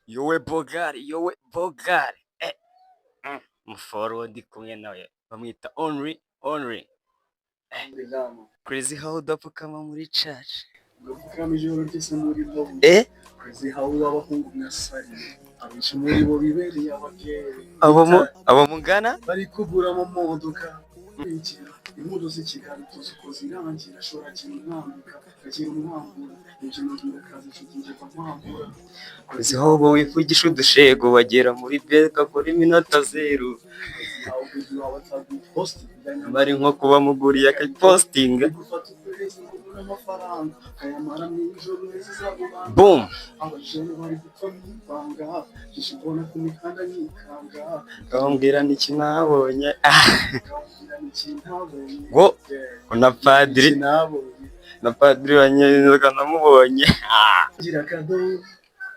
Yowe bogari, yowe bogari, muforo ndi kumwe nawe bamwita Only Only. Crazy how udapfukama muri church. Ugapfukama ijoro ryose muri lobby. Crazy how abahungu mwasariye, abenshi muri bo bibereye abagere. Abo mungana. Bari kugura mu modoka. Impudu z'i Kigali tuzi uko zirangira, shora kintu umwambika kagira umwambura, imbyino birakaza, inshuti njye nkwambura. Crazy how uba wivugisha udushego, bagera muri bed ugakora iminota zeru. Crazy how baby wawe atagupost. Bari nko kuba muguriye akapostinga. Gufata ukwezi ngo ubure amafaranga kayamara mu ijoro neza izabubanga. Boom. Abajene bari gupfa mu ibanga, byinshi mbona ku mihanda nikanga. Kambwira n'iki nabonye. Kambwira n'iki ntabonye. Ngo na padiri. Iki nabonye. Na padiri wanyezaga namubonye. Gira kado.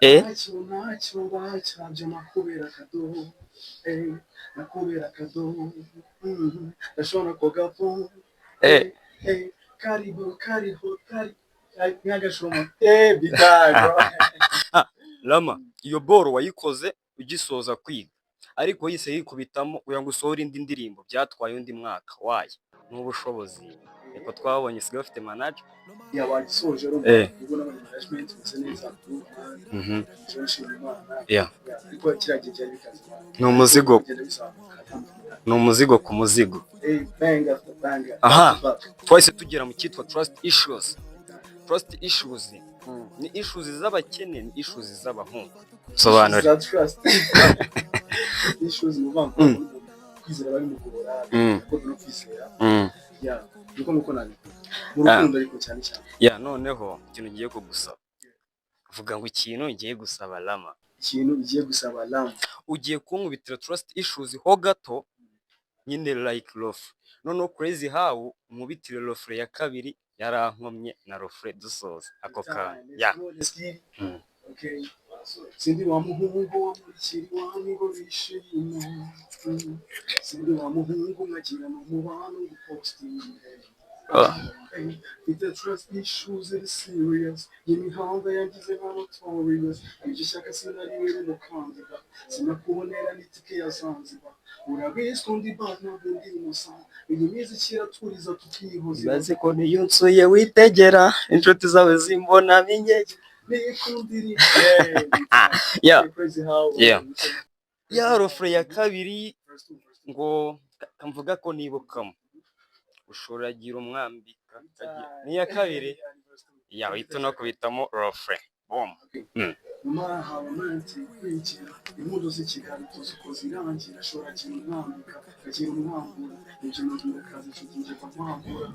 Ntacyo, ntacyo bacyabyo, nakubera kado, nakubera kado. Ndashobora koga po. Karibu kariho kari nk'agashoma, big time, bro. Rama, iyo boro wayikoze ugisoza kwiga, ariko yise yikubitamo kugira ngo usohore indi ndirimbo byatwaye undi mwaka wayo n'ubushobozi, niko twabonye isigaye bafite manager. Yabagisoje urumva, ubwo n'abanya management bose neza. Ejo nshima Imana. Yeah, ariko kiriya gihe byari bikaze. Ni umuzigo. Bigenda bizamuka atandukanye. Ni umuzigo ku muzigo. Bang after bang. Aha. Back to back. Twahise tugera mu cyitwa trust issues. Trust issues ni issues z'abakene, ni issues z'abahungu. Sobanura. Za trust issues ni ukuvuga ngo kwizera bari mugora, kuko no kwizera. Yeah, niko nguko nabivuga mu rukundo, ariko cyane cyane. Ya, noneho ikintu ngiye kugusaba, vuga ngo ikintu ngiye gusaba Rama. Ikintu ugiye gusaba Rama. Ugiye kunkubitira trust issues ho gato nyine, like refrain, noneho crazy how nkubitire refrain ya kabiri yarankomye na refrain, dusoza ako kantu ya. Okay. Sindi wa muhungu wamurikira iwanyu ngo bishime. Sindi wa muhungu mwagira mu mubano gupostinga. Mfite trust issues iri serious. Imihanda yangize nka notorious. Ibyo ishyaka sinari umukandida. Sinakubonera n'itike ya Zanzibar. Urabizi ko ndi bad, ntabwo ndi innocent. Iyi miziki iraturiza tukihoza. Ibaze ko niyo nsuye witegera inshuti zawe zimbona binyege. Nikundiri. Crazy how. Ya refrain ya kabiri ngo kamvuga ko nibukamo ushoragira umwambika, ni iya kabiri ya, uhita unakubitamo refrain, boom. Nyamara romantic kwigira impudu z'i Kigali tuzi uko zirangira, shora kintu umwambika kagira umwambura, imbyino birakaza, inshuti njye nkwambura.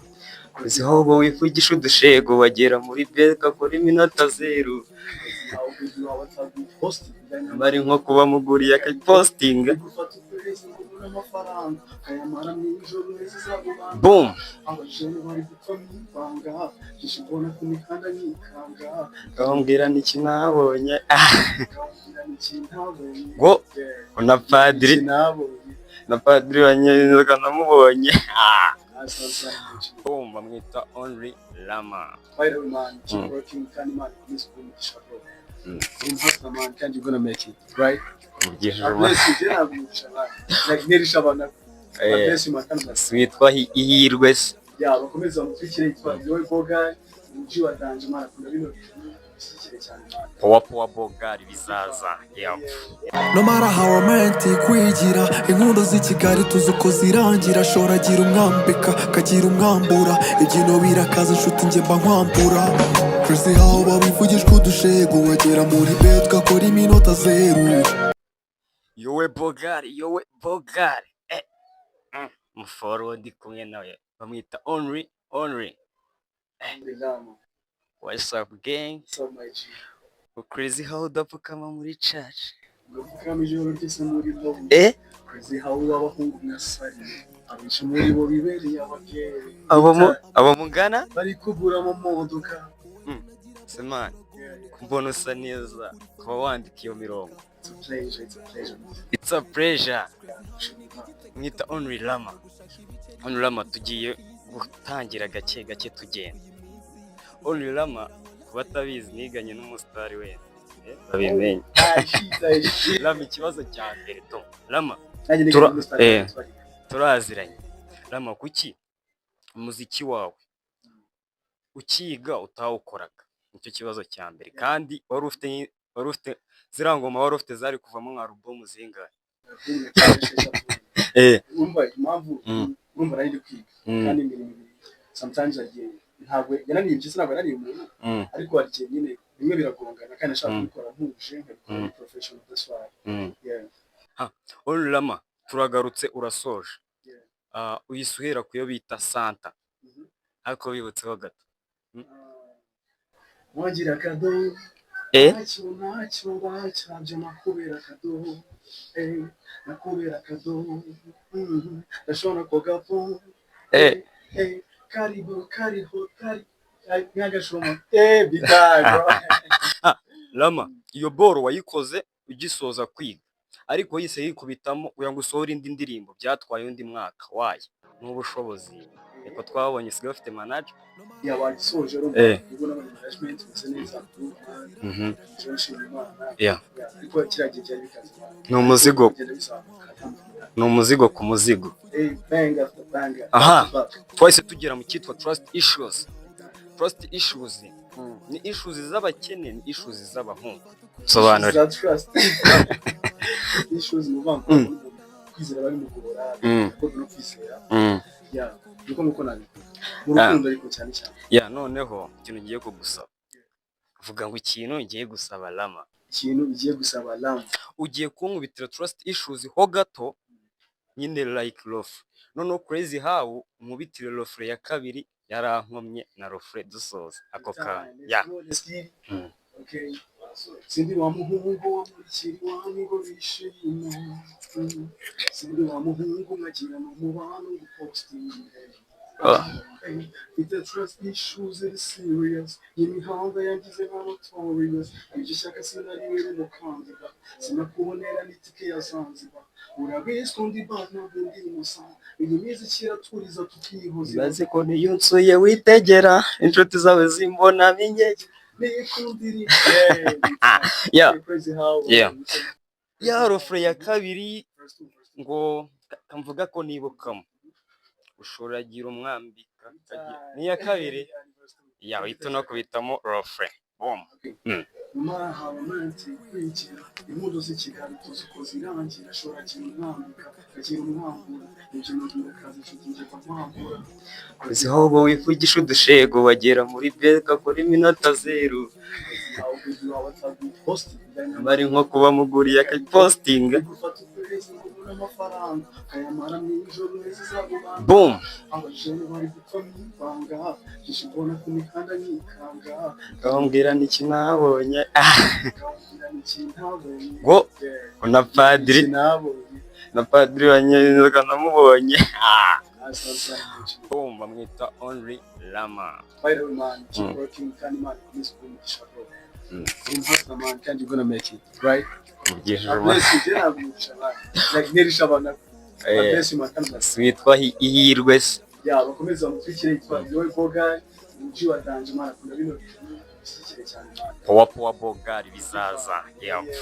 Crazy how uba wivugisha udushego, bagera muri bed ugakora iminota zeru. How baby wawe atagupost. Bari nko kuba muguriye akapostinga. Gufata ukwezi ngo ubure amafaranga kayamara mu ijoro neza izabubanga. Boom. Abajene bari gupfa mu ibanga, byinshi mbona ku mihanda nikanga. Kambwira n'iki nabonye. Kambwira n'iki ntabonye. Ngo na padiri. Iki nabonye. Na padiri wanyezaga namubonye. Boom, bamwita Only Rama. By the way, man, keep working, kandi Imana ikomeze kuguha umugisha, bro. Uri hustler, man, kandi you're gonna make it, right? Umugisha. I bless you, njye ntabwo umugisha, man. Like ntirisha abantu. I bless you, man, kandi bless. Witwa Ihirwe se? Yeah, bakomeze bamukurikire, yitwa Yowe Boga, umuji wa danger, man, akunda bino bintu, mushyigikire cyane, man. Powa powa bogari bizaza, yeah. No matter how romantic kwigira inkundo z'i Kigali tuzi uko zirangira, shoragira umwambika kagira umwambura, ibyino birakaza, inshuti njye mba nkwambura. Crazy how babivugishwa udushego, wagera muri bed ugakora iminota zeru. Yowe bogari, yowe bogari, muforo ndi kumwe nawe bamwita Only Only. Rama. What's up, gang? What's up, my G? Crazy how udapfukama muri church. Ugapfukama ijoro ryose muri lobby. Crazy how abahungu mwasariye, abenshi muri bo bibereye abagere. Abo mungana. Bari kugura mu modoka. Semani. Yeah. Mbona usa neza kuba wandika iyo mirongo. It's a pleasure, it's a pleasure. It's a pleasure. Mwita Only Rama. Only Rama, tugiye gutangira gake gake tugenda. Only Rama, ku batabizi, niganye n'umusitari wenda. Babimenye. Ayishit, ayishit. Rama, ikibazo cya mbere to Rama, Nanjye ni Gangsta. Turaziranye. Rama, kuki umuziki wawe ukiga utawukoraga? Nicyo kibazo cya mbere. Kandi wari ufite ziriya ngoma, wari ufite zari kuvamo nka album zingahe? Urumva impamvu? Urumva nari ndi kwiga, kandi imirimo ibiri sometimes agiye, ntabwo yananiye impyisi, ntabwo yananiye umuntu, ariko hari igihe nyine bimwe biragongana, kandi nashaka kubikora ntuje, nkabikora professional. That's why, yeah. Rama, turagarutse, urasoje. Yeah. Ah, uhise uhera ku yo bita Santa. Ariko bibutseho gato. Wagira akado, ntacyo ntacyo bacyabyo, nakubera akado, nakubera akado. Ndashobora kogapo, karibu kariho kari nk'agashoma, bitago. Rama, iyo boro wayikoze ugisoza kwiga, ariko yise yikubitamo kugira ngo usohore indi ndirimbo byatwaye undi mwaka. Wayi ni ubushobozi, niko twabonye usigaye ufite manager. Yabagisoje, urumva, ubwo n'abandi management bimeze neza, nje nshima Imana. Yeah, ariko kiriya gihe byari bikaze. Ni umuzigo. Kugenda bizamuka. Ni umuzigo ku muzigo. Bang after bang. Aha. Back to back. Twahise tugera mu cyitwa Trust Issues. Trust Issues ni issues z'abakene, ni issues z'abahungu. Sobanura. Za trust issues ni ukuvuga ngo kwizera bimugora, gukorwa no kwizera. Yeah, niko nguko nabivuga mu rukundo, ariko cyane cyane. Ya, noneho ikintu ngiye kugusaba, vuga ngo ikintu ngiye gusaba Rama. Ikintu ugiye gusaba Rama. Ugiye kunkubitira Trust Issues ho gato nyine, like refrain, noneho Crazy How nkubitire refrain ya kabiri, yarankomye na refrain, dusoza ako kantu ya. Let's get it. Okay. Sindi wa muhungu wamurikira iwanyu ngo bishime. Sindi wa muhungu nkagira n'umubano ngo postinge. Mfite trust issues iri serious, imihanda yangize nka notorious. Ibyo shyaka sinariwe n'umukandida, sinakubonera n'itike ya Zanzibar. Urabizi ko ndi bad, ntabwo ndi innocent. Iyi miziki iraturiza tukihoza. Ibaze ko niyo nsuye witegera inshuti zawe zimbona bingege. Nikundiri. Yeah. Crazy How. Yeah. Ya refrain ya kabiri ngo kamvuga ko nibukamo ushoragira umwambika ni iya kabiri ya, uhita unakubitamo refrain, boom. Nyuma romantic kwigira impundu z'i Kigali tuzi uko zirangira, ashobora agira umwambika akagira umwambura, imbyino birakaza, inshuti njye nkwambura. Uzi aho wivugisha udushego wagera muri beka kuri minota zeru. Aho baby wawe ataguposti. Bari nko kuba muguriye akapostinga. Gufata ukwezi ngo ubone amafaranga ukayamara mu ijoro neza izabubanga. Boom. Abajene bari gupfa mu ibanga byinshi mbona ku mihanda nyikanga. Kambwira n'iki nabonye. Kambwira n'iki ntabonye. Ngo na padiri. Iki nabonye. Na padiri wa Nyenzoga namubonye. Asaza. Boom, bamwita Only Rama. By the way, man, keep working, kandi Imana ikomeze kuguha bro. Uri man, kandi you're gonna make it, right? Mvugishije. I bless you, jye naguhisha man, like nerisha abantu. I bless you, man, kandi bless. Witwa Ihirwe se? Yeah, bakomeze bamutwikire, yitwa Joy Boga, umuji wa danger man, akunda bino bintu, bishyigikire cyane, man. Powa powa bogari bizaza, yeah. Yeah.